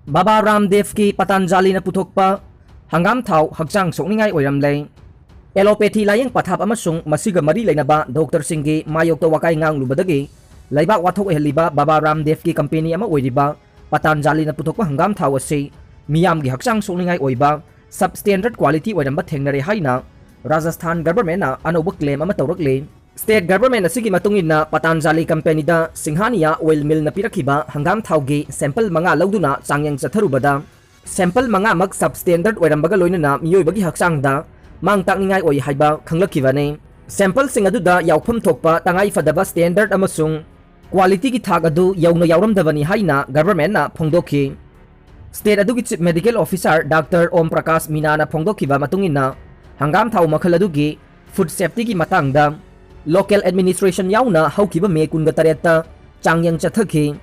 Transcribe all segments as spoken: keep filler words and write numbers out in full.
ꯕꯥꯕꯥ ꯔꯥꯝꯗꯦꯕꯀꯤ ꯄꯇꯥꯟꯖꯥꯂꯤꯅ ꯄꯨꯊꯣꯛꯄ ꯍꯪꯒꯥꯝ ꯊꯥꯎ ꯍꯛꯆꯥꯡ ꯁꯣꯛꯅꯤꯡꯉꯥꯏ ꯑꯣꯏꯔꯝꯂꯦ꯫ ꯑꯦꯂꯣꯄꯦꯊꯤ ꯂꯥꯌꯦꯡ ꯄꯊꯥꯞ ꯑꯃꯁꯨꯡ ꯃꯁꯤꯒ ꯃꯔꯤ ꯂꯩꯅꯕ ꯗꯣꯛꯇꯔꯁꯤꯡꯒꯤ ꯃꯥꯌꯣꯛꯇ ꯋꯥꯀꯥꯏ ꯉꯥꯡꯂꯨꯕꯗꯒꯤ ꯂꯩꯕꯥꯛ ꯋꯥꯊꯣꯛ ꯑꯣꯏꯍꯜꯂꯤꯕ ꯕꯥꯕꯥ ꯔꯥꯝꯗꯦꯕꯀꯤ ꯀꯝꯄꯦꯅꯤ ꯑꯃ ꯑꯣꯏꯔꯤꯕ ꯄꯇꯥꯟꯖꯥꯂꯤꯅ ꯄꯨꯊꯣꯛꯄ ꯍꯪꯒꯥꯝ ꯊꯥꯎ ꯑꯁꯤ ꯃꯤꯌꯥꯝꯒꯤ ꯍꯛꯆꯥꯡ ꯁꯣꯛꯅꯤꯡꯉꯥꯏ ꯑꯣꯏꯕ substandard quality ꯑꯣꯏꯔꯝꯕ ꯊꯦꯡꯅꯔꯦ ꯍꯥꯏꯅ ꯔꯥꯖꯁꯊꯥꯟ ꯒꯚꯔꯟꯃꯦꯟꯅ ꯑꯅꯧꯕ claim ꯑꯃ ꯇꯧꯔꯛꯂꯤ꯫ State government ꯑꯁꯤꯒꯤ ꯃꯇꯨꯡ ꯏꯟꯅ ꯄꯇꯥꯟꯖꯥꯂꯤ ꯀꯝꯄꯦꯅꯤꯗ ꯁꯤꯡꯍꯥꯅꯤꯌꯥ oil millꯅ ꯄꯤꯔꯛꯈꯤꯕ ꯍꯪꯒꯥꯝ ꯊꯥꯎꯒꯤ sample ꯃꯉꯥ ꯂꯧꯗꯨꯅ ꯆꯥꯡꯌꯦꯡ ꯆꯠꯊꯔꯨꯕꯗ sample ꯃꯉꯥꯃꯛ substandard ꯑꯣꯏꯔꯝꯕꯒ ꯂꯣꯏꯅꯅ ꯃꯤꯑꯣꯏꯕꯒꯤ ꯍꯛꯆꯥꯡꯗ ꯃꯥꯡ ꯇꯥꯛꯅꯤꯡꯉꯥꯏ ꯑꯣꯏ ꯍꯥꯏꯕ ꯈꯪꯂꯛꯈꯤꯕꯅꯤ꯫ Sampleꯁꯤꯡ ꯑꯗꯨꯗ ꯌꯥꯎꯐꯝ ꯊꯣꯛꯄ ꯇꯉꯥꯏ ꯐꯗꯕ standard ꯑꯃꯁꯨꯡ qualityꯒꯤ ꯊꯥꯛ ꯑꯗꯨ ꯌꯧꯅ ꯌꯥꯎꯔꯝꯗꯕꯅꯤ ꯍꯥꯏꯅ ꯒꯚꯔꯟꯃꯦꯟꯅ ꯐꯣꯡꯗꯣꯛꯈꯤ꯫ State ꯑꯗꯨꯒꯤ Chief Medical Officer Doctor ꯑꯣꯝ ꯄ꯭ꯔꯀꯥꯁ ꯃꯤꯅꯥꯅ ꯐꯣꯡꯗꯣꯛꯈꯤꯕ ꯃꯇꯨꯡ ꯏꯟꯅ, ꯍꯪꯒꯥꯝ ꯊꯥꯎ ꯃꯈꯜ ꯑꯗꯨꯒꯤ food safetyꯒꯤ ꯃꯇꯥꯡꯗ local administration ꯌꯥꯎꯅ ꯍꯧꯈꯤꯕ May ꯀꯨꯟꯒ ꯇꯔꯦꯠꯇ ꯆꯥꯡꯌꯦꯡ ꯆꯠꯊꯈꯤ꯫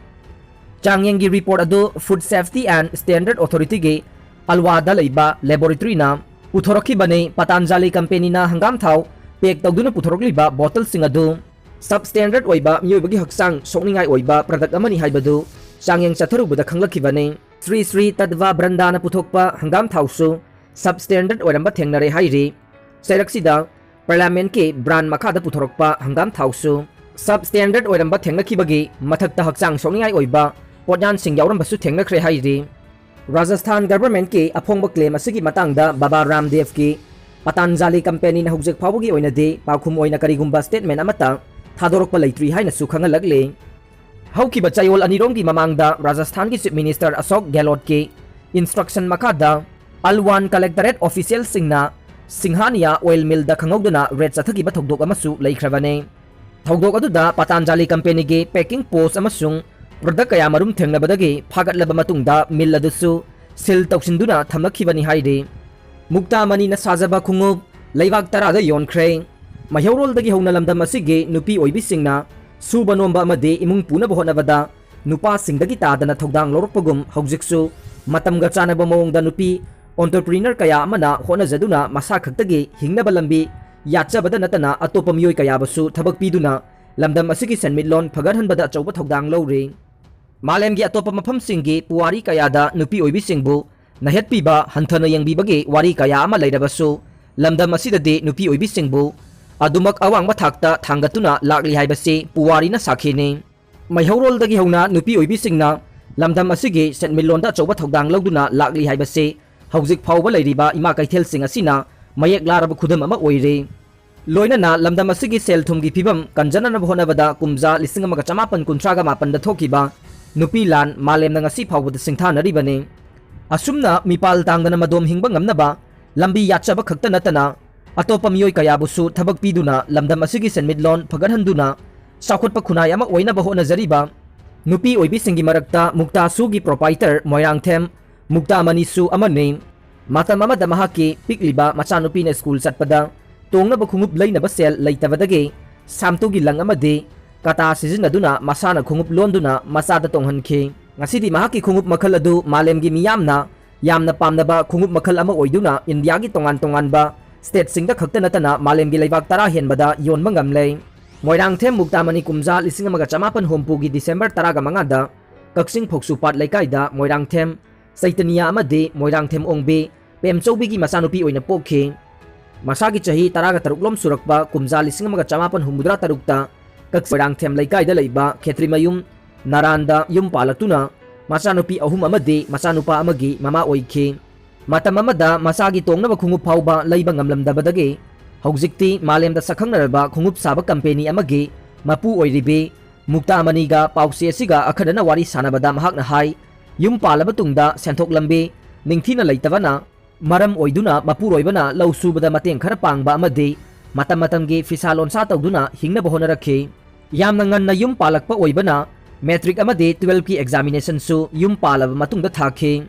ꯆꯥꯡꯌꯦꯡꯒꯤ report ꯑꯗꯨ Food Safety and Standard Authorityꯒꯤ ꯑꯜꯋꯥꯗ ꯂꯩꯕ laboratoryꯅ ꯄꯨꯊꯣꯔꯛꯈꯤꯕꯅꯤ꯫ ꯄꯇꯥꯟꯖꯥꯂꯤ ꯀꯝꯄꯦꯅꯤꯅ ꯍꯪꯒꯥꯝ ꯊꯥꯎ pack ꯇꯧꯗꯨꯅ ꯄꯨꯊꯣꯔꯛꯂꯤꯕ bottleꯁꯤꯡ ꯑꯗꯨ substandard ꯑꯣꯏꯕ, ꯃꯤꯑꯣꯏꯕꯒꯤ ꯍꯛꯆꯥꯡ ꯁꯣꯛꯅꯤꯡꯉꯥꯏ ꯑꯣꯏꯕ product ꯑꯃꯅꯤ ꯍꯥꯏꯕꯗꯨ ꯆꯥꯡꯌꯦꯡ ꯆꯠꯊꯔꯨꯕꯗ ꯈꯪꯂꯛꯈꯤꯕꯅꯤ꯫ ꯁ꯭ꯔꯤ ꯁ꯭ꯔꯤ ꯇꯠꯚꯥ ꯕ꯭ꯔꯟꯗꯥꯅ ꯄꯨꯊꯣꯛꯄ ꯍꯪꯒꯥꯝ ꯊꯥꯎꯁꯨ substandard ꯑꯣꯏꯔꯝꯕ ꯊꯦꯡꯅꯔꯦ ꯍꯥꯏꯔꯤ꯫ ꯆꯩꯔꯛꯁꯤꯗ Parliamentꯀꯤ brand ꯃꯈꯥꯗ ꯄꯨꯊꯣꯔꯛꯄ ꯍꯪꯒꯥꯝ ꯊꯥꯎꯁꯨ substandard ꯑꯣꯏꯔꯝꯕ ꯊꯦꯡꯅꯈꯤꯕꯒꯤ ꯃꯊꯛꯇ ꯍꯛꯆꯥꯡ ꯁꯣꯛꯅꯤꯡꯉꯥꯏ ꯑꯣꯏꯕ ꯄꯣꯠꯌꯥꯟꯁꯤꯡ ꯌꯥꯎꯔꯝꯕꯁꯨ ꯊꯦꯡꯅꯈ꯭ꯔꯦ ꯍꯥꯏꯔꯤ꯫ ꯔꯥꯖꯁꯊꯥꯟ ꯒꯚꯔꯟꯃꯦꯟꯠꯀꯤ ꯑꯐꯣꯡꯕ claim ꯑꯁꯤꯒꯤ ꯃꯇꯥꯡꯗ ꯕꯥꯕꯥ ꯔꯥꯝꯗꯦꯕꯀꯤ ꯄꯇꯥꯟꯖꯥꯂꯤ ꯀꯝꯄꯦꯅꯤꯅ ꯍꯧꯖꯤꯛ ꯐꯥꯎꯕꯒꯤ ꯑꯣꯏꯅꯗꯤ ꯄꯥꯎꯈꯨꯝ ꯑꯣꯏꯅ ꯀꯔꯤꯒꯨꯝꯕ statement ꯑꯃꯠꯇ ꯊꯥꯗꯣꯔꯛꯄ ꯂꯩꯇ꯭ꯔꯤ ꯍꯥꯏꯅꯁꯨ ꯈꯪꯍꯜꯂꯛꯂꯤ꯫ ꯍꯧꯈꯤꯕ ꯆꯌꯣꯜ ꯑꯅꯤꯔꯣꯝꯒꯤ ꯃꯃꯥꯡꯗ ꯔꯥꯖꯁꯊꯥꯟꯒꯤ Chief Minister ꯑꯁꯣꯛ ꯒꯦꯍꯂꯣꯠꯀꯤ instruction ꯃꯈꯥꯗ ꯑꯜꯋꯥꯟ collectorate officialꯁꯤꯡꯅ ꯁꯤꯡꯍꯥꯅꯤꯌꯥ oil millꯗ ꯈꯪꯍꯧꯗꯅ raid ꯆꯠꯊꯈꯤꯕ ꯊꯧꯗꯣꯛ ꯑꯃꯁꯨ ꯂꯩꯈ꯭ꯔꯕꯅꯤ꯫ ꯊꯧꯗꯣꯛ ꯑꯗꯨꯗ ꯄꯇꯥꯟꯖꯥꯂꯤ ꯀꯝꯄꯦꯅꯤꯒꯤ packing post ꯑꯃꯁꯨꯡ product ꯀꯌꯥꯃꯔꯨꯝ ꯊꯦꯡꯅꯕꯗꯒꯤ ꯐꯥꯒꯠꯂꯕ ꯃꯇꯨꯡꯗ mill ꯑꯗꯨꯁꯨ seal ꯇꯧꯁꯤꯟꯗꯨꯅ ꯊꯝꯂꯛꯈꯤꯕꯅꯤ ꯍꯥꯏꯔꯤ꯫ ꯃꯨꯛꯇꯥ ꯃꯅꯤꯅ ꯁꯥꯖꯕ ꯈꯣꯡꯎꯞ ꯂꯩꯕꯥꯛ ꯇꯔꯥꯗ ꯌꯣꯟꯈ꯭ꯔꯦ꯫ ꯃꯩꯍꯧꯔꯣꯜꯗꯒꯤ ꯍꯧꯅ ꯂꯝꯗꯝ ꯑꯁꯤꯒꯤ ꯅꯨꯄꯤ ꯑꯣꯏꯕꯤꯁꯤꯡꯅ ꯁꯨꯕ ꯅꯣꯝꯕ ꯑꯃꯗꯤ ꯏꯃꯨꯡ ꯄꯨꯅꯕ ꯍꯣꯠꯅꯕꯗ ꯅꯨꯄꯥꯁꯤꯡꯗꯒꯤ ꯇꯥꯗꯅ ꯊꯧꯗꯥꯡ ꯂꯧꯔꯛꯄꯒꯨꯝ, ꯍꯧꯖꯤꯛꯁꯨ ꯃꯇꯝꯒ ꯆꯥꯟꯅꯕ ꯃꯑꯣꯡꯗ ꯅꯨꯄꯤ entrepreneur ꯀꯌꯥ ꯑꯃꯅ ꯍꯣꯠꯅꯖꯗꯨꯅ ꯃꯁꯥ ꯈꯛꯇꯒꯤ ꯍꯤꯡꯅꯕ ꯂꯝꯕꯤ ꯌꯥꯠꯆꯕꯗ ꯅꯠꯇꯅ ꯑꯇꯣꯞꯄ ꯃꯤꯑꯣꯏ ꯀꯌꯥꯕꯨꯁꯨ ꯊꯕꯛ ꯄꯤꯗꯨꯅ ꯂꯝꯗꯝ ꯑꯁꯤꯒꯤ ꯁꯦꯟꯃꯤꯠꯂꯣꯟ ꯐꯒꯠꯍꯟꯕꯗ ꯑꯆꯧꯕ ꯊꯧꯗꯥꯡ ꯂꯧꯔꯤ꯫ ꯃꯥꯂꯦꯝꯒꯤ ꯑꯇꯣꯞꯄ ꯃꯐꯝꯁꯤꯡꯒꯤ ꯄꯨꯋꯥꯔꯤ ꯀꯌꯥꯗ ꯅꯨꯄꯤ ꯑꯣꯏꯕꯤꯁꯤꯡꯕꯨ ꯅꯍꯦꯠꯄꯤꯕ, ꯍꯟꯊꯅ ꯌꯦꯡꯕꯤꯕꯒꯤ ꯋꯥꯔꯤ ꯀꯌꯥ ꯑꯃ ꯂꯩꯔꯕꯁꯨ, ꯂꯝꯗꯝ ꯑꯁꯤꯗꯗꯤ ꯅꯨꯄꯤ ꯑꯣꯏꯕꯤꯁꯤꯡꯕꯨ ꯑꯗꯨꯃꯛ ꯑꯋꯥꯡꯕ ꯊꯥꯛꯇ ꯊꯥꯡꯒꯠꯇꯨꯅ ꯂꯥꯛꯂꯤ ꯍꯥꯏꯕꯁꯤ ꯄꯨꯋꯥꯔꯤꯅ ꯁꯥꯈꯤꯅꯤ꯫ ꯃꯩꯍꯧꯔꯣꯜꯗꯒꯤ ꯍꯧꯅ ꯅꯨꯄꯤ ꯑꯣꯏꯕꯤꯁꯤꯡꯅ ꯂꯝꯗꯝ ꯑꯁꯤꯒꯤ ꯁꯦꯟꯃꯤꯠꯂꯣꯟꯗ ꯑꯆꯧꯕ ꯊꯧꯗꯥꯡ ꯂꯧꯗꯨꯅ ꯂꯥꯛꯂꯤ ꯍꯥꯏꯕꯁꯤ ꯍꯧꯖꯤꯛ ꯐꯥꯎꯕ ꯂꯩꯔꯤꯕ ꯏꯃꯥ ꯀꯩꯊꯦꯜꯁꯤꯡ ꯑꯁꯤꯅ ꯃꯌꯦꯛ ꯂꯥꯔꯕ ꯈꯨꯗꯝ ꯑꯃ ꯑꯣꯏꯔꯤ꯫ ꯂꯣꯏꯅꯅ ꯂꯝꯗꯝ ꯑꯁꯤꯒꯤ ꯁꯦꯜ ꯊꯨꯝꯒꯤ ꯐꯤꯕꯝ ꯀꯟꯖꯅꯅꯕ ꯍꯣꯠꯅꯕꯗ ꯀꯨꯝꯖꯥ ꯂꯤꯁꯤꯡ ꯑꯃꯒ ꯆꯃꯥꯄꯟ ꯀꯨꯟꯊ꯭ꯔꯥꯒ ꯃꯥꯄꯟꯗ ꯊꯣꯛꯈꯤꯕ ꯅꯨꯄꯤ ꯂꯥꯟ ꯃꯥꯂꯦꯝꯅ ꯉꯁꯤ ꯐꯥꯎꯕꯗ ꯁꯤꯡꯊꯥꯅꯔꯤꯕꯅꯤ꯫ ꯑꯁꯨꯝꯅ ꯃꯤꯄꯥꯜ ꯇꯥꯡꯗꯅ ꯃꯗꯣꯝ ꯍꯤꯡꯕ ꯉꯝꯅꯕ ꯂꯝꯕꯤ ꯌꯥꯠꯆꯕ ꯈꯛꯇ ꯅꯠꯇꯅ, ꯑꯇꯣꯞꯄ ꯃꯤꯑꯣꯏ ꯀꯌꯥꯕꯨꯁꯨ ꯊꯕꯛ ꯄꯤꯗꯨꯅ ꯂꯝꯗꯝ ꯑꯁꯤꯒꯤ ꯁꯦꯟꯃꯤꯠꯂꯣꯟ ꯐꯒꯠꯍꯟꯗꯨꯅ ꯆꯥꯎꯈꯠꯄ ꯈꯨꯟꯅꯥꯏ ꯑꯃ ꯑꯣꯏꯅꯕ ꯍꯣꯠꯅꯖꯔꯤꯕ ꯅꯨꯄꯤ ꯑꯣꯏꯕꯤꯁꯤꯡꯒꯤ ꯃꯔꯛꯇ ꯃꯨꯛꯇꯥ ꯁꯨꯒꯤ proprietor ꯃꯣꯏꯔꯥꯡꯊꯦꯝ ꯃꯨꯛꯇꯥꯃꯅꯤꯁꯨ ꯑꯃꯅꯤ꯫ ꯃꯇꯝ ꯑꯃꯗ ꯃꯍꯥꯛꯀꯤ ꯄꯤꯛꯂꯤꯕ ꯃꯆꯥꯅꯨꯄꯤꯅ ꯁ꯭ꯀꯨꯜ ꯆꯠꯄꯗ ꯇꯣꯡꯅꯕ ꯈꯣꯡꯎꯞ ꯂꯩꯅꯕ ꯁꯦꯜ ꯂꯩꯇꯕꯗꯒꯤ ꯁꯥꯝꯇꯨꯒꯤ ꯂꯪ ꯑꯃꯗꯤ ꯀꯇꯥ ꯁꯤꯖꯤꯟꯅꯗꯨꯅ ꯃꯁꯥꯅ ꯈꯣꯡꯎꯞ ꯂꯣꯟꯗꯨꯅ ꯃꯆꯥꯗ ꯇꯣꯡꯍꯟꯈꯤ꯫ ꯉꯁꯤꯗꯤ ꯃꯍꯥꯛꯀꯤ ꯈꯣꯡꯎꯞ ꯃꯈꯜ ꯑꯗꯨ ꯃꯥꯂꯦꯝꯒꯤ ꯃꯤꯌꯥꯝꯅ ꯌꯥꯝꯅ ꯄꯥꯝꯅꯕ ꯈꯣꯡꯎꯞ ꯃꯈꯜ ꯑꯃ ꯑꯣꯏꯗꯨꯅ ꯏꯟꯗꯤꯌꯥꯒꯤ ꯇꯣꯉꯥꯟ ꯇꯣꯉꯥꯟꯕ stateꯁꯤꯡꯗ ꯈꯛꯇ ꯅꯠꯇꯅ ꯃꯥꯂꯦꯝꯒꯤ ꯂꯩꯕꯥꯛ ꯇꯔꯥ ꯍꯦꯟꯕꯗ ꯌꯣꯟꯕ ꯉꯝꯂꯦ꯫ ꯃꯣꯏꯔꯥꯡꯊꯦꯝ ꯃꯨꯛꯇꯥꯃꯅꯤ ꯀꯨꯝꯖꯥ ꯂꯤꯁꯤꯡ ꯑꯃꯒ ꯆꯃꯥꯄꯟ ꯍꯨꯝꯐꯨꯒꯤ ꯗꯤꯁꯦꯝꯕꯔ ꯇꯔꯥꯒ ꯃꯉꯥꯗ ꯀꯛꯆꯤꯡ ꯐꯧꯁꯨꯄꯥꯠ ꯂꯩꯀꯥꯏꯗ ꯃꯣꯏꯔꯥꯡꯊꯦꯝ ꯆꯩꯇꯅꯤꯌꯥ ꯑꯃꯗꯤ ꯃꯣꯏꯔꯥꯡꯊꯦꯝ ꯑꯣꯡꯕꯤ ꯄꯦꯝꯆꯧꯕꯤꯒꯤ ꯃꯆꯥꯅꯨꯄꯤ ꯑꯣꯏꯅ ꯄꯣꯛꯈꯤ꯫ ꯃꯁꯥꯒꯤ ꯆꯍꯤ ꯇꯔꯥꯒ ꯇꯔꯨꯛꯂꯣꯝ ꯁꯨꯔꯛꯄ ꯀꯨꯝꯖꯥ ꯂꯤꯁꯤꯡ ꯑꯃꯒ ꯆꯃꯥꯄꯟ ꯍꯨꯝꯐꯨꯇꯔꯥ ꯇꯔꯨꯛꯇ ꯀꯛꯆꯤꯡ ꯃꯣꯏꯔꯥꯡꯊꯦꯝ ꯂꯩꯀꯥꯏꯗ ꯂꯩꯕ ꯈꯦꯇ꯭ꯔꯤꯃꯌꯨꯝ ꯅꯥꯔꯥꯟꯗ ꯌꯨꯝ ꯄꯥꯜꯂꯛꯇꯨꯅ ꯃꯆꯥꯅꯨꯄꯤ ꯑꯍꯨꯝ ꯑꯃꯗꯤ ꯃꯆꯥꯅꯨꯄꯥ ꯑꯃꯒꯤ ꯃꯃꯥ ꯑꯣꯏꯈꯤ꯫ ꯃꯇꯝ ꯑꯃꯗ ꯃꯆꯥꯒꯤ ꯇꯣꯡꯅꯕ ꯈꯣꯡꯎꯞ ꯐꯥꯎꯕ ꯂꯩꯕ ꯉꯝꯂꯝꯗꯕꯗꯒꯤ ꯍꯧꯖꯤꯛꯇꯤ ꯃꯥꯂꯦꯝꯗ ꯁꯛꯈꯪꯅꯔꯕ ꯈꯣꯡꯎꯞ ꯁꯥꯕ ꯀꯝꯄꯦꯅꯤ ꯑꯃꯒꯤ ꯃꯄꯨ ꯑꯣꯏꯔꯤꯕꯤ ꯃꯨꯛꯇꯥꯃꯅꯤꯒ ꯄꯥꯎꯆꯦ ꯑꯁꯤꯒ ꯑꯈꯟꯅꯅ ꯋꯥꯔꯤ ꯁꯥꯟꯅꯕꯗ ꯃꯍꯥꯛꯅ ꯍꯥꯏ, ꯌꯨꯝ ꯄꯥꯜꯂꯕ ꯇꯨꯡꯗ ꯁꯦꯟꯊꯣꯛ ꯂꯝꯕꯤ ꯅꯤꯡꯊꯤꯅ ꯂꯩꯇꯕꯅ ꯃꯔꯝ ꯑꯣꯏꯗꯨꯅ ꯃꯄꯨꯔꯣꯏꯕꯅ ꯂꯧ ꯁꯨꯕꯗ ꯃꯇꯦꯡ ꯈꯔ ꯄꯥꯡꯕ ꯑꯃꯗꯤ ꯃꯇꯝ ꯃꯇꯝꯒꯤ ꯐꯤꯁꯥ ꯂꯣꯟꯁꯥ ꯇꯧꯗꯨꯅ ꯍꯤꯡꯅꯕ ꯍꯣꯠꯅꯔꯛꯈꯤ꯫ ꯌꯥꯝꯅ ꯉꯟꯅ ꯌꯨꯝ ꯄꯥꯜꯂꯛꯄ ꯑꯣꯏꯕꯅ ꯃꯦꯇ꯭ꯔꯤꯛ ꯑꯃꯗꯤ ꯇꯨꯋꯦꯜꯐꯀꯤ ꯑꯦꯛꯖꯥꯃꯤꯅꯦꯁꯟꯁꯨ ꯌꯨꯝ ꯄꯥꯜꯂꯕ ꯃꯇꯨꯡꯗ ꯊꯥꯈꯤ꯫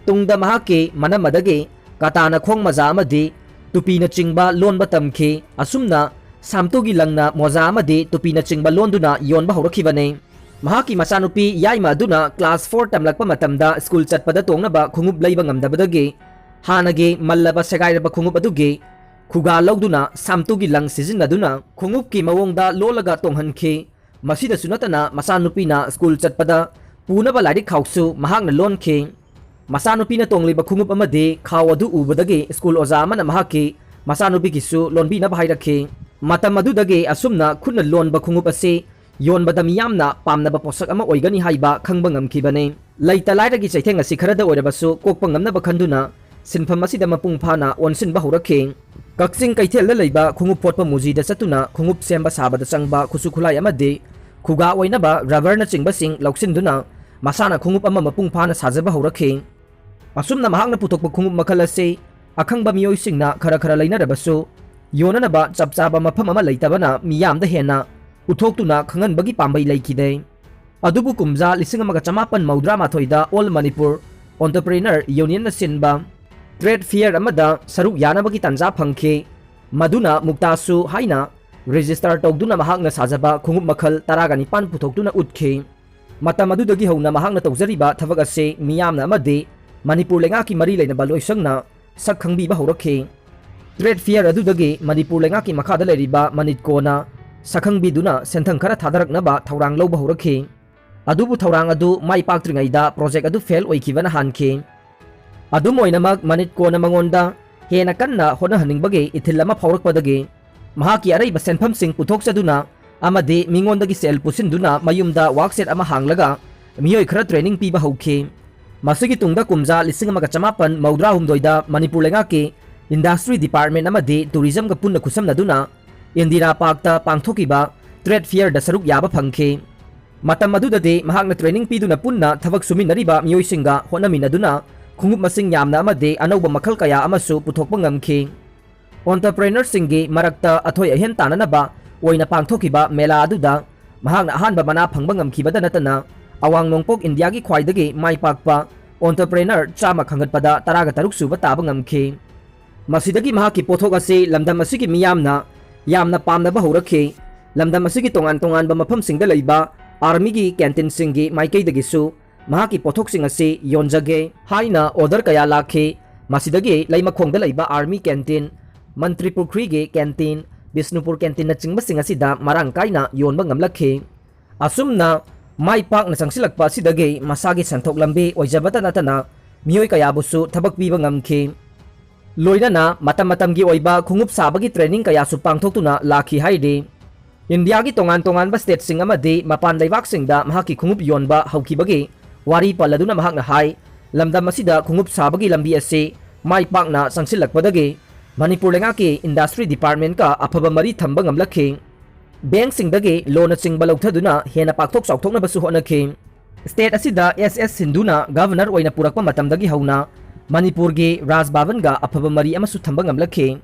ꯇꯨꯡꯗ ꯃꯍꯥꯛꯀꯤ ꯃꯅꯝ ꯑꯗꯒꯤ ꯀꯇꯥꯅ ꯈꯣꯡ ꯃꯖꯥ ꯑꯃꯗꯤ ꯇꯨꯄꯤꯅꯆꯤꯡꯕ ꯂꯣꯟꯕ ꯇꯝꯈꯤ꯫ ꯑꯁꯨꯝꯅ ꯁꯥꯝꯇꯨꯒꯤ ꯂꯪꯅ ꯃꯣꯖꯥ ꯑꯃꯗꯤ ꯇꯨꯄꯤꯅꯆꯤꯡꯕ ꯂꯣꯟꯗꯨꯅ ꯌꯣꯟꯕ ꯍꯧꯔꯛꯈꯤꯕꯅꯤ꯫ ꯃꯍꯥꯛꯀꯤ ꯃꯆꯥꯅꯨꯄꯤ ꯌꯥꯏꯃ ꯑꯗꯨꯅ ꯀ꯭ꯂꯥꯁ ꯐꯣꯔ ꯇꯝꯂꯛꯄ ꯃꯇꯝꯗ ꯁ꯭ꯀꯨꯜ ꯆꯠꯄꯗ ꯇꯣꯡꯅꯕ ꯈꯣꯡꯎꯞ ꯂꯩꯕ ꯉꯝꯗꯕꯗꯒꯤ ꯍꯥꯟꯅꯒꯤ ꯃꯜꯂꯕ ꯁꯦꯒꯥꯏꯔꯕ ꯈꯣꯡꯎꯞ ꯑꯗꯨꯒꯤ ꯈꯨꯒꯥ ꯂꯧꯗꯨꯅ ꯁꯥꯝꯇꯨꯒꯤ ꯂꯪ ꯁꯤꯖꯤꯟꯅꯗꯨꯅ ꯈꯣꯡꯎꯞꯀꯤ ꯃꯑꯣꯡꯗ ꯂꯣꯜꯂꯒ ꯇꯣꯡꯍꯟꯈꯤ꯫ ꯃꯁꯤꯗꯁꯨ ꯅꯠꯇꯅ ꯃꯆꯥꯅꯨꯄꯤꯅ ꯁ꯭ꯀꯨꯜ ꯆꯠꯄꯗ ꯄꯨꯅꯕ ꯂꯥꯏꯔꯤꯛ ꯈꯥꯎꯁꯨ ꯃꯍꯥꯛꯅ ꯂꯣꯟꯈꯤ꯫ ꯃꯆꯥꯅꯨꯄꯤꯅ ꯇꯣꯡꯂꯤꯕ ꯈꯣꯡꯎꯞ ꯑꯃꯗꯤ ꯈꯥꯎ ꯑꯗꯨ ꯎꯕꯗꯒꯤ ꯁ꯭ꯀꯨꯜ ꯑꯣꯖꯥ ꯑꯃꯅ ꯃꯍꯥꯛꯀꯤ ꯃꯆꯥꯅꯨꯄꯤꯒꯤꯁꯨ ꯂꯣꯟꯕꯤꯅꯕ ꯍꯥꯏꯔꯛꯈꯤ꯫ ꯃꯇꯝ ꯑꯗꯨꯗꯒꯤ ꯑꯁꯨꯝꯅ ꯈꯨꯠꯅ ꯂꯣꯟꯕ ꯈꯣꯡꯎꯞ ꯑꯁꯤ ꯌꯣꯟꯕꯗ ꯃꯤꯌꯥꯝꯅ ꯄꯥꯝꯅꯕ ꯄꯣꯠꯁꯛ ꯑꯃ ꯑꯣꯏꯒꯅꯤ ꯍꯥꯏꯕ ꯈꯪꯕ ꯉꯝꯈꯤꯕꯅꯤ꯫ ꯂꯩꯇ ꯂꯥꯏꯔꯒꯤ ꯆꯩꯊꯦꯡ ꯑꯁꯤ ꯈꯔꯗ ꯑꯣꯏꯔꯕꯁꯨ ꯀꯣꯛꯄ ꯉꯝꯅꯕ ꯈꯟꯗꯨꯅ ꯁꯤꯟꯐꯝ ꯑꯁꯤꯗ ꯃꯄꯨꯡ ꯐꯥꯅ ꯑꯣꯟꯁꯤꯟꯕ ꯍꯧꯔꯛꯈꯤ꯫ ꯀꯛꯆꯤꯡ ꯀꯩꯊꯦꯜꯗ ꯂꯩꯕ ꯈꯣꯡꯎꯞ ꯐꯣꯠꯄ ꯃꯨꯖꯤꯗ ꯆꯠꯇꯨꯅ ꯈꯣꯡꯎꯞ ꯁꯦꯝꯕ ꯁꯥꯕꯗ ꯆꯪꯕ ꯈꯨꯠꯁꯨ ꯈꯨꯠꯂꯥꯏ ꯑꯃꯗꯤ ꯈꯨꯒꯥ ꯑꯣꯏꯅꯕ ꯔꯕꯔꯅꯆꯤꯡꯕꯁꯤꯡ ꯂꯧꯁꯤꯟꯗꯨꯅ ꯃꯁꯥꯅ ꯈꯣꯡꯎꯞ ꯑꯃ ꯃꯄꯨꯡ ꯐꯥꯅ ꯁꯥꯖꯕ ꯍꯧꯔꯛꯈꯤ꯫ ꯑꯁꯨꯝꯅ ꯃꯍꯥꯛꯅ ꯄꯨꯊꯣꯛꯄ ꯈꯣꯡꯎꯞ ꯃꯈꯜ ꯑꯁꯤ ꯑꯈꯪꯕ ꯃꯤꯑꯣꯏꯁꯤꯡꯅ ꯈꯔ ꯈꯔ ꯂꯩꯅꯔꯕꯁꯨ, ꯌꯣꯟꯅꯅꯕ ꯆꯞ ꯆꯥꯕ ꯃꯐꯝ ꯑꯃ ꯂꯩꯇꯕꯅ ꯃꯤꯌꯥꯝꯗ ꯍꯦꯟꯅ ꯎꯠꯊꯣꯛꯇꯨꯅ ꯈꯪꯍꯟꯕꯒꯤ ꯄꯥꯝꯕꯩ ꯂꯩꯈꯤꯗꯦ꯫ ꯑꯗꯨꯕꯨ ꯀꯨꯝꯖꯥ ꯂꯤꯁꯤꯡ ꯑꯃꯒ ꯆꯃꯥꯄꯟ ꯃꯧꯗ꯭ꯔꯥ ꯃꯥꯊꯣꯏꯗ All Manipur Entrepreneur Unionꯅ ꯁꯤꯟꯕ trade fair ꯑꯃꯗ ꯁꯔꯨꯛ ꯌꯥꯅꯕꯒꯤ ꯇꯥꯟꯖꯥ ꯐꯪꯈꯤ꯫ ꯃꯗꯨꯅ ꯃꯨꯛꯇꯥꯁꯨ ꯍꯥꯏꯅ register ꯇꯧꯗꯨꯅ ꯃꯍꯥꯛꯅ ꯁꯥꯖꯕ ꯈꯣꯡꯎꯞ ꯃꯈꯜ ꯇꯔꯥꯒ ꯅꯤꯄꯥꯟ ꯄꯨꯊꯣꯛꯇꯨꯅ ꯎꯠꯈꯤ꯫ ꯃꯇꯝ ꯑꯗꯨꯗꯒꯤ ꯍꯧꯅ ꯃꯍꯥꯛꯅ ꯇꯧꯖꯔꯤꯕ ꯊꯕꯛ ꯑꯁꯤ ꯃꯤꯌꯥꯝꯅ ꯑꯃꯗꯤ ꯃꯅꯤꯄꯨꯔ ꯂꯩꯉꯥꯛꯀꯤ ꯃꯔꯤ ꯂꯩꯅꯕ ꯂꯣꯏꯁꯪꯅ ꯁꯛ ꯈꯪꯕꯤꯕ ꯍꯧꯔꯛꯈꯤ꯫ Trade fair ꯑꯗꯨꯗꯒꯤ ꯃꯅꯤꯄꯨꯔ ꯂꯩꯉꯥꯛꯀꯤ ꯃꯈꯥꯗ ꯂꯩꯔꯤꯕ ꯃꯅꯤꯠꯀꯣꯅ ꯁꯛꯈꯪꯕꯤꯗꯨꯅ ꯁꯦꯟꯊꯪ ꯈꯔ ꯊꯥꯗꯔꯛꯅꯕ ꯊꯧꯔꯥꯡ ꯂꯧꯕ ꯍꯧꯔꯛꯈꯤ꯫ ꯑꯗꯨꯕꯨ ꯊꯧꯔꯥꯡ ꯑꯗꯨ ꯃꯥꯏ ꯄꯥꯛꯇ꯭ꯔꯤꯉꯩꯗ project ꯑꯗꯨ fail ꯑꯣꯏꯈꯤꯕꯅ ꯍꯥꯟꯈꯤ꯫ ꯑꯗꯨꯝ ꯑꯣꯏꯅꯃꯛ, ꯃꯅꯤꯠꯀꯣꯅ ꯃꯉꯣꯟꯗ ꯍꯦꯟꯅ ꯀꯟꯅ ꯍꯣꯠꯅꯍꯟꯅꯤꯡꯕꯒꯤ ꯏꯊꯤꯜ ꯑꯃ ꯐꯥꯎꯔꯛꯄꯗꯒꯤ ꯃꯍꯥꯛꯀꯤ ꯑꯔꯩꯕ ꯁꯦꯟꯐꯝꯁꯤꯡ ꯄꯨꯊꯣꯛꯆꯗꯨꯅ ꯑꯃꯗꯤ ꯃꯤꯉꯣꯟꯗꯒꯤ ꯁꯦꯜ ꯄꯨꯁꯤꯟꯗꯨꯅ ꯃꯌꯨꯝꯗ work shed ꯑꯃ ꯍꯥꯡꯂꯒ ꯃꯤꯑꯣꯏ ꯈꯔ training ꯄꯤꯕ ꯍꯧꯈꯤ꯫ ꯃꯁꯤꯒꯤ ꯇꯨꯡꯗ ꯀꯨꯝꯖꯥ ꯂꯤꯁꯤꯡ ꯑꯃꯒ ꯆꯃꯥꯄꯟ ꯃꯧꯗ꯭ꯔꯥ ꯍꯨꯝꯗꯣꯏꯗ ꯃꯅꯤꯄꯨꯔ ꯂꯩꯉꯥꯛꯀꯤ Industry Department ꯑꯃꯗꯤ Tourismꯒ ꯄꯨꯟꯅ ꯈꯨꯠꯁꯝꯅꯗꯨꯅ ꯏꯟꯗꯤꯔꯥ ꯄꯥꯔꯛꯇ ꯄꯥꯡꯊꯣꯛꯈꯤꯕ trade fairꯗ ꯁꯔꯨꯛ ꯌꯥꯕ ꯐꯪꯈꯤ꯫ ꯃꯇꯝ ꯑꯗꯨꯗꯗꯤ ꯃꯍꯥꯛꯅ training ꯄꯤꯗꯨꯅ ꯄꯨꯟꯅ ꯊꯕꯛ ꯁꯨꯃꯤꯟꯅꯔꯤꯕ ꯃꯤꯑꯣꯏꯁꯤꯡꯒ ꯍꯣꯠꯅꯃꯤꯟꯅꯗꯨꯅ ꯈꯣꯡꯎꯞ ꯃꯁꯤꯡ ꯌꯥꯝꯅ ꯑꯃꯗꯤ ꯑꯅꯧꯕ ꯃꯈꯜ ꯀꯌꯥ ꯑꯃꯁꯨ ꯄꯨꯊꯣꯛꯄ ꯉꯝꯈꯤ꯫ Entrepreneurꯁꯤꯡꯒꯤ ꯃꯔꯛꯇ ꯑꯊꯣꯏ ꯑꯍꯦꯟ ꯇꯥꯟꯅꯅꯕ ꯑꯣꯏꯅ ꯄꯥꯡꯊꯣꯛꯈꯤꯕ ꯃꯦꯂꯥ ꯑꯗꯨꯗ ꯃꯍꯥꯛꯅ ꯑꯍꯥꯟꯕ ꯃꯅꯥ ꯐꯪꯕ ꯉꯝꯈꯤꯕꯗ ꯅꯠꯇꯅ, ꯑꯋꯥꯡ ꯅꯣꯡꯄꯣꯛ ꯏꯟꯗꯤꯌꯥꯒꯤ ꯈ꯭ꯋꯥꯏꯗꯒꯤ ꯃꯥꯏ ꯄꯥꯛꯄ entrepreneur ꯆꯥꯝꯃ ꯈꯟꯒꯠꯄꯗ ꯇꯔꯥꯒ ꯇꯔꯨꯛ ꯁꯨꯕ ꯇꯥꯕ ꯉꯝꯈꯤ꯫ ꯃꯁꯤꯗꯒꯤ ꯃꯍꯥꯛꯀꯤ ꯄꯣꯠꯊꯣꯛ ꯑꯁꯤ ꯂꯝꯗꯝ ꯑꯁꯤꯒꯤ ꯃꯤꯌꯥꯝꯅ ꯌꯥꯝꯅ ꯄꯥꯝꯅꯕ ꯍꯧꯔꯛꯈꯤ꯫ ꯂꯝꯗꯝ ꯑꯁꯤꯒꯤ ꯇꯣꯉꯥꯟ ꯇꯣꯉꯥꯟꯕ ꯃꯐꯝꯁꯤꯡꯗ ꯂꯩꯕ armyꯒꯤ canteenꯁꯤꯡꯒꯤ ꯃꯥꯏꯀꯩꯗꯒꯤꯁꯨ ꯃꯍꯥꯛꯀꯤ ꯄꯣꯠꯊꯣꯛꯁꯤꯡ ꯑꯁꯤ ꯌꯣꯟꯖꯒꯦ ꯍꯥꯏꯅ order ꯀꯌꯥ ꯂꯥꯛꯈꯤ꯫ ꯃꯁꯤꯗꯒꯤ ꯂꯩꯃꯈꯣꯡꯗ ꯂꯩꯕ army canteen, ꯃꯟꯇ꯭ꯔꯤ ꯄꯨꯈ꯭ꯔꯤꯒꯤ canteen, ꯕꯤꯁꯅꯨꯄꯨꯔ canteenꯅꯆꯤꯡꯕꯁꯤꯡ ꯑꯁꯤꯗ ꯃꯔꯥꯡ ꯀꯥꯏꯅ ꯌꯣꯟꯕ ꯉꯝꯂꯛꯈꯤ꯫ ꯑꯁꯨꯝꯅ ꯃꯥꯏ ꯄꯥꯛꯅ ꯆꯪꯁꯤꯜꯂꯛꯄ ꯑꯁꯤꯗꯒꯤ ꯃꯁꯥꯒꯤ ꯁꯦꯟꯊꯣꯛ ꯂꯝꯕꯤ ꯑꯣꯏꯖꯕꯇ ꯅꯠꯇꯅ ꯃꯤꯑꯣꯏ ꯀꯌꯥꯕꯨꯁꯨ ꯊꯕꯛ ꯄꯤꯕ ꯉꯝꯈꯤ꯫ ꯂꯣꯏꯅꯅ ꯃꯇꯝ ꯃꯇꯝꯒꯤ ꯑꯣꯏꯕ ꯈꯣꯡꯎꯞ ꯁꯥꯕꯒꯤ training ꯀꯌꯥꯁꯨ ꯄꯥꯡꯊꯣꯛꯇꯨꯅ ꯂꯥꯛꯈꯤ ꯍꯥꯏꯔꯤ꯫ ꯏꯟꯗꯤꯌꯥꯒꯤ ꯇꯣꯉꯥꯟ ꯇꯣꯉꯥꯟꯕ stateꯁꯤꯡ ꯑꯃꯗꯤ ꯃꯄꯥꯟ ꯂꯩꯕꯥꯛꯁꯤꯡꯗ ꯃꯍꯥꯛꯀꯤ ꯈꯣꯡꯎꯞ ꯌꯣꯟꯕ ꯍꯧꯈꯤꯕꯒꯤ ꯋꯥꯔꯤ ꯄꯜꯂꯗꯨꯅ ꯃꯍꯥꯛꯅ ꯍꯥꯏ, ꯂꯝꯗꯝ ꯑꯁꯤꯗ ꯈꯣꯡꯎꯞ ꯁꯥꯕꯒꯤ ꯂꯝꯕꯤ ꯑꯁꯤ ꯃꯥꯏ ꯄꯥꯛꯅ ꯆꯪꯁꯤꯜꯂꯛꯄꯗꯒꯤ ꯃꯅꯤꯄꯨꯔ ꯂꯩꯉꯥꯛꯀꯤ industry departmentꯀ ꯑꯐꯕ ꯃꯔꯤ ꯊꯝꯕ ꯉꯝꯂꯛꯈꯤ꯫ Bankꯁꯤꯡꯗꯒꯤ loanꯅꯆꯤꯡꯕ ꯂꯧꯊꯗꯨꯅ ꯍꯦꯟꯅ ꯄꯥꯛꯊꯣꯛ ꯆꯥꯎꯊꯣꯛꯅꯕꯁꯨ ꯍꯣꯠꯅꯈꯤ꯫ State ꯑꯁꯤꯗ S S ꯁꯤꯟꯙꯨꯅ governor ꯑꯣꯏꯅ ꯄꯨꯔꯛꯄ ꯃꯇꯝꯗꯒꯤ ꯍꯧꯅ ꯃꯅꯤꯄꯨꯔꯒꯤ ꯔꯥꯖ ꯚꯕꯟꯒ ꯑꯐꯕ ꯃꯔꯤ ꯑꯃꯁꯨ ꯊꯝꯕ ꯉꯝꯂꯛꯈꯤ꯫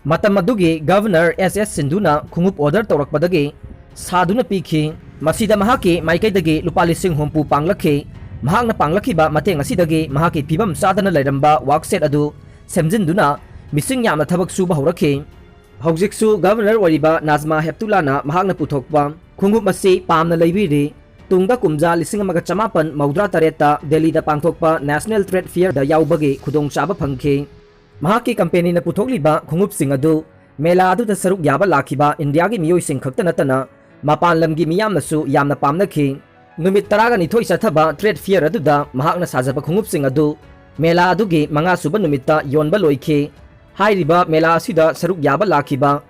ꯃꯇꯝ ꯑꯗꯨꯒꯤ governor S S ꯁꯤꯟꯙꯨꯅ ꯈꯣꯡꯎꯞ order ꯇꯧꯔꯛꯄꯗꯒꯤ ꯁꯥꯗꯨꯅ ꯄꯤꯈꯤ꯫ ꯃꯁꯤꯗ ꯃꯍꯥꯛꯀꯤ ꯃꯥꯏꯀꯩꯗꯒꯤ ꯂꯨꯄꯥ ꯂꯤꯁꯤꯡ ꯍꯨꯝꯐꯨ ꯄꯥꯡꯂꯛꯈꯤ꯫ ꯃꯍꯥꯛꯅ ꯄꯥꯡꯂꯛꯈꯤꯕ ꯃꯇꯦꯡ ꯑꯁꯤꯗꯒꯤ ꯃꯍꯥꯛꯀꯤ ꯐꯤꯕꯝ ꯆꯥꯗꯅ ꯂꯩꯔꯝꯕ work shed ꯑꯗꯨ ꯁꯦꯝꯖꯤꯟꯗꯨꯅ ꯃꯤꯁꯤꯡ ꯌꯥꯝꯅ ꯊꯕꯛ ꯁꯨꯕ ꯍꯧꯔꯛꯈꯤ꯫ ꯍꯧꯖꯤꯛꯁꯨ governor ꯑꯣꯏꯔꯤꯕ ꯅꯥꯖꯃꯥ ꯍꯦꯞꯇꯨꯂꯥꯅ ꯃꯍꯥꯛꯅ ꯄꯨꯊꯣꯛꯄ ꯈꯣꯡꯎꯞ ꯑꯁꯤ ꯄꯥꯝꯅ ꯂꯩꯕꯤꯔꯤ꯫ ꯇꯨꯡꯗ ꯀꯨꯝꯖꯥ ꯂꯤꯁꯤꯡ ꯑꯃꯒ ꯆꯃꯥꯄꯟ ꯃꯧꯗ꯭ꯔꯥ ꯇꯔꯦꯠꯇ ꯗꯦꯜꯂꯤꯗ ꯄꯥꯡꯊꯣꯛꯄ National Trade Fairꯗ ꯌꯥꯎꯕꯒꯤ ꯈꯨꯗꯣꯡꯆꯥꯕ ꯐꯪꯈꯤ꯫ ꯃꯍꯥꯛꯀꯤ companyꯅ ꯄꯨꯊꯣꯛꯂꯤꯕ ꯈꯣꯡꯎꯞꯁꯤꯡ ꯑꯗꯨ ꯃꯦꯂꯥ ꯑꯗꯨꯗ ꯁꯔꯨꯛ ꯌꯥꯕ ꯂꯥꯛꯈꯤꯕ ꯏꯟꯗꯤꯌꯥꯒꯤ ꯃꯤꯑꯣꯏꯁꯤꯡ ꯈꯛꯇ ꯅꯠꯇꯅ ꯃꯄꯥꯟ ꯂꯝꯒꯤ ꯃꯤꯌꯥꯝꯅꯁꯨ ꯌꯥꯝꯅ ꯄꯥꯝꯅꯈꯤ꯫ ꯅꯨꯃꯤꯠ ꯇꯔꯥꯒ ꯅꯤꯊꯣꯏ ꯆꯠꯊꯕ trade fair ꯑꯗꯨꯗ ꯃꯍꯥꯛꯅ ꯁꯥꯖꯕ ꯈꯣꯡꯎꯞꯁꯤꯡ ꯑꯗꯨ ꯃꯦꯂꯥ ꯑꯗꯨꯒꯤ ꯃꯉꯥꯁꯨꯕ ꯅꯨꯃꯤꯠꯇ ꯌꯣꯟꯕ ꯂꯣꯏꯈꯤ꯫ ꯍꯥꯏꯔꯤꯕ ꯃꯦꯂꯥ ꯑꯁꯤꯗ ꯁꯔꯨꯛ ꯌꯥꯕ ꯂꯥꯛꯈꯤꯕ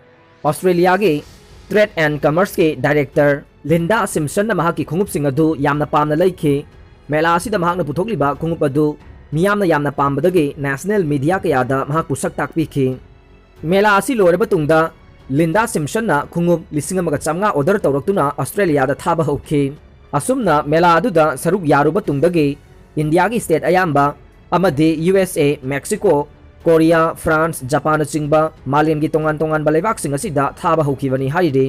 Australiaꯒꯤ Trade and Commerceꯀꯤ director Linda Simpsonꯅ ꯃꯍꯥꯛꯀꯤ ꯈꯣꯡꯎꯞꯁꯤꯡ ꯑꯗꯨ ꯌꯥꯝꯅ ꯄꯥꯝꯅ ꯂꯩꯈꯤ꯫ ꯃꯦꯂꯥ ꯑꯁꯤꯗ ꯃꯍꯥꯛꯅ ꯄꯨꯊꯣꯛꯂꯤꯕ ꯈꯣꯡꯎꯞ ꯑꯗꯨ ꯃꯤꯌꯥꯝꯅ ꯌꯥꯝꯅ ꯄꯥꯝꯕꯗꯒꯤ national media ꯀꯌꯥꯗ ꯃꯍꯥꯛꯄꯨ ꯁꯛ ꯇꯥꯛꯄꯤꯈꯤ꯫ ꯃꯦꯂꯥ ꯑꯁꯤ ꯂꯣꯏꯔꯕ ꯇꯨꯡꯗ Linda Simpsonꯅ ꯈꯣꯡꯎꯞ ꯂꯤꯁꯤꯡ ꯑꯃꯒ ꯆꯥꯝꯃꯉꯥ order ꯇꯧꯔꯛꯇꯨꯅ Australiaꯗ ꯊꯥꯕ ꯍꯧꯈꯤ꯫ ꯑꯁꯨꯝꯅ ꯃꯦꯂꯥ ꯑꯗꯨꯗ ꯁꯔꯨꯛ ꯌꯥꯔꯨꯕ ꯇꯨꯡꯗꯒꯤ ꯏꯟꯗꯤꯌꯥꯒꯤ state ꯑꯌꯥꯝꯕ ꯑꯃꯗꯤ U S A, Mexico, Korea, France, Japanꯅꯆꯤꯡꯕ ꯃꯥꯂꯦꯝꯒꯤ ꯇꯣꯉꯥꯟ ꯇꯣꯉꯥꯟꯕ ꯂꯩꯕꯥꯛꯁꯤꯡ ꯑꯁꯤꯗ ꯊꯥꯕ ꯍꯧꯈꯤꯕꯅꯤ ꯍꯥꯏꯔꯤ꯫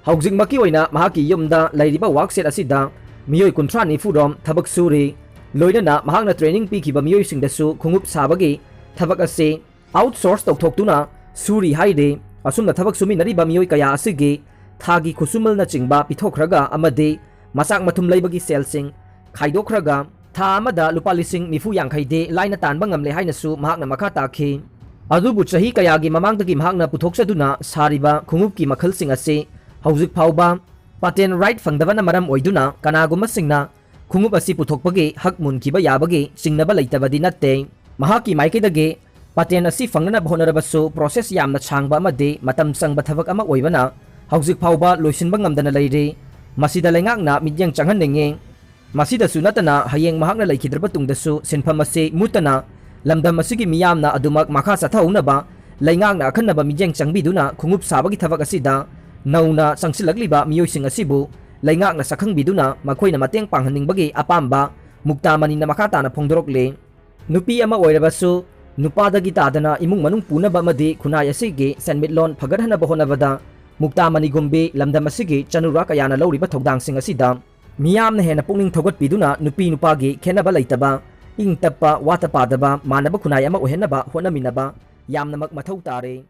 ꯍꯧꯖꯤꯛꯃꯛꯀꯤ ꯑꯣꯏꯅ ꯃꯍꯥꯛꯀꯤ ꯌꯨꯝꯗ ꯂꯩꯔꯤꯕ work shed ꯑꯁꯤꯗ ꯃꯤꯑꯣꯏ ꯀꯨꯟꯊ꯭ꯔꯥ ꯅꯤꯐꯨ ꯔꯣꯝ ꯊꯕꯛ ꯁꯨꯔꯤ꯫ ꯂꯣꯏꯅꯅ ꯃꯍꯥꯛꯅ training ꯄꯤꯈꯤꯕ ꯃꯤꯑꯣꯏꯁꯤꯡꯗꯁꯨ ꯈꯣꯡꯎꯞ ꯁꯥꯕꯒꯤ ꯊꯕꯛ ꯑꯁꯤ outsource ꯇꯧꯊꯣꯛꯇꯨꯅ ꯁꯨꯔꯤ ꯍꯥꯏꯔꯤ꯫ ꯑꯁꯨꯝꯅ ꯊꯕꯛ ꯁꯨꯃꯤꯟꯅꯔꯤꯕ ꯃꯤꯑꯣꯏ ꯀꯌꯥ ꯑꯁꯤꯒꯤ ꯊꯥꯒꯤ ꯈꯨꯠꯁꯨꯃꯜꯅꯆꯤꯡꯕ ꯄꯤꯊꯣꯛꯈ꯭ꯔꯒ ꯑꯃꯗꯤ ꯃꯆꯥꯛ ꯃꯊꯨꯝ ꯂꯩꯕꯒꯤ ꯁꯦꯜꯁꯤꯡ ꯈꯥꯏꯗꯣꯛꯈ꯭ꯔꯒ ꯊꯥ ꯑꯃꯗ ꯂꯨꯄꯥ ꯂꯤꯁꯤꯡ ꯅꯤꯐꯨ ꯌꯥꯡꯈꯩꯗꯤ ꯂꯥꯏꯅ ꯇꯥꯟꯕ ꯉꯝꯂꯦ ꯍꯥꯏꯅꯁꯨ ꯃꯍꯥꯛꯅ ꯃꯈꯥ ꯇꯥꯈꯤ꯫ ꯑꯗꯨꯕꯨ ꯆꯍꯤ ꯀꯌꯥꯒꯤ ꯃꯃꯥꯡꯗꯒꯤ ꯃꯍꯥꯛꯅ ꯄꯨꯊꯣꯛꯆꯗꯨꯅ ꯁꯥꯔꯤꯕ ꯈꯣꯡꯎꯞꯀꯤ ꯃꯈꯜꯁꯤꯡ ꯑꯁꯤ ꯍꯧꯖꯤꯛ ꯐꯥꯎꯕ Patent right ꯐꯪꯗꯕꯅ ꯃꯔꯝ ꯑꯣꯏꯗꯨꯅ ꯀꯅꯥꯒꯨꯝꯕꯁꯤꯡꯅ ꯈꯣꯡꯎꯞ ꯑꯁꯤ ꯄꯨꯊꯣꯛꯄꯒꯤ ꯍꯛ ꯃꯨꯟꯈꯤꯕ ꯌꯥꯕꯒꯤ ꯆꯤꯡꯅꯕ ꯂꯩꯇꯕꯗꯤ ꯅꯠꯇꯦ꯫ ꯃꯍꯥꯛꯀꯤ ꯃꯥꯏꯀꯩꯗꯒꯤ patent ꯑꯁꯤ ꯐꯪꯅꯅꯕ ꯍꯣꯠꯅꯔꯕꯁꯨ process ꯌꯥꯝꯅ ꯁꯥꯡꯕ ꯑꯃꯗꯤ ꯃꯇꯝ ꯆꯪꯕ ꯊꯕꯛ ꯑꯃ ꯑꯣꯏꯕꯅ ꯍꯧꯖꯤꯛ ꯐꯥꯎꯕ ꯂꯣꯏꯁꯤꯟꯕ ꯉꯝꯗꯅ ꯂꯩꯔꯤ꯫ ꯃꯁꯤꯗ ꯂꯩꯉꯥꯛꯅ ꯃꯤꯠꯌꯦꯡ ꯆꯪꯍꯟꯅꯤꯡꯏ꯫ ꯃꯁꯤꯗꯁꯨ ꯅꯠꯇꯅ ꯍꯌꯦꯡ ꯃꯍꯥꯛꯅ ꯂꯩꯈꯤꯗ꯭ꯔꯕ ꯇꯨꯡꯗꯁꯨ ꯁꯤꯟꯐꯝ ꯑꯁꯤ ꯃꯨꯠꯇꯅ ꯂꯝꯗꯝ ꯑꯁꯤꯒꯤ ꯃꯤꯌꯥꯝꯅ ꯑꯗꯨꯃꯛ ꯃꯈꯥ ꯆꯠꯊꯍꯧꯅꯕ ꯂꯩꯉꯥꯛꯅ ꯑꯈꯟꯅꯕ ꯃꯤꯠꯌꯦꯡ ꯆꯪꯕꯤꯗꯨꯅ ꯈꯣꯡꯎꯞ ꯁꯥꯕꯒꯤ ꯊꯕꯛ ꯑꯁꯤꯗ ꯅꯧꯅ ꯆꯪꯁꯤꯜꯂꯛꯂꯤꯕ ꯃꯤꯑꯣꯏꯁꯤꯡ ꯑꯁꯤꯕꯨ ꯂꯩꯉꯥꯛꯅ ꯁꯛꯈꯪꯕꯤꯗꯨꯅ ꯃꯈꯣꯏꯅ ꯃꯇꯦꯡ ꯄꯥꯡꯍꯟꯅꯤꯡꯕꯒꯤ ꯑꯄꯥꯝꯕ ꯃꯨꯛꯇꯥ ꯃꯅꯤꯅ ꯃꯈꯥ ꯇꯥꯅ ꯐꯣꯡꯗꯣꯔꯛꯂꯤ꯫ ꯅꯨꯄꯤ ꯑꯃ ꯑꯣꯏꯔꯕꯁꯨ ꯅꯨꯄꯥꯗꯒꯤ ꯇꯥꯗꯅ ꯏꯃꯨꯡ ꯃꯅꯨꯡ ꯄꯨꯅꯕ ꯑꯃꯗꯤ ꯈꯨꯟꯅꯥꯏ ꯑꯁꯤꯒꯤ ꯁꯦꯟꯃꯤꯠꯂꯣꯟ ꯐꯒꯠꯍꯟꯅꯕ ꯍꯣꯠꯅꯕꯗ ꯃꯨꯛꯇꯥ ꯃꯅꯤꯒꯨꯝꯕꯤ ꯂꯝꯗꯝ ꯑꯁꯤꯒꯤ ꯆꯅꯨꯔꯥ ꯀꯌꯥꯅ ꯂꯧꯔꯤꯕ ꯊꯧꯗꯥꯡꯁꯤꯡ ꯑꯁꯤꯗ ꯃꯤꯌꯥꯝꯅ ꯍꯦꯟꯅ ꯄꯨꯛꯅꯤꯡ ꯊꯧꯒꯠꯄꯤꯗꯨꯅ ꯅꯨꯄꯤ ꯅꯨꯄꯥꯒꯤ ꯈꯦꯠꯅꯕ ꯂꯩꯇꯕ, ꯏꯪ ꯇꯞꯄ, ꯋꯥꯠꯇ ꯄꯥꯗꯕ, ꯃꯥꯟꯅꯕ ꯈꯨꯟꯅꯥꯏ ꯑꯃ ꯑꯣꯏꯍꯟꯅꯕ ꯍꯣꯠꯅꯃꯤꯟꯅꯕ ꯌꯥꯝꯅꯃꯛ ꯃꯊꯧ ꯇꯥꯔꯦ꯫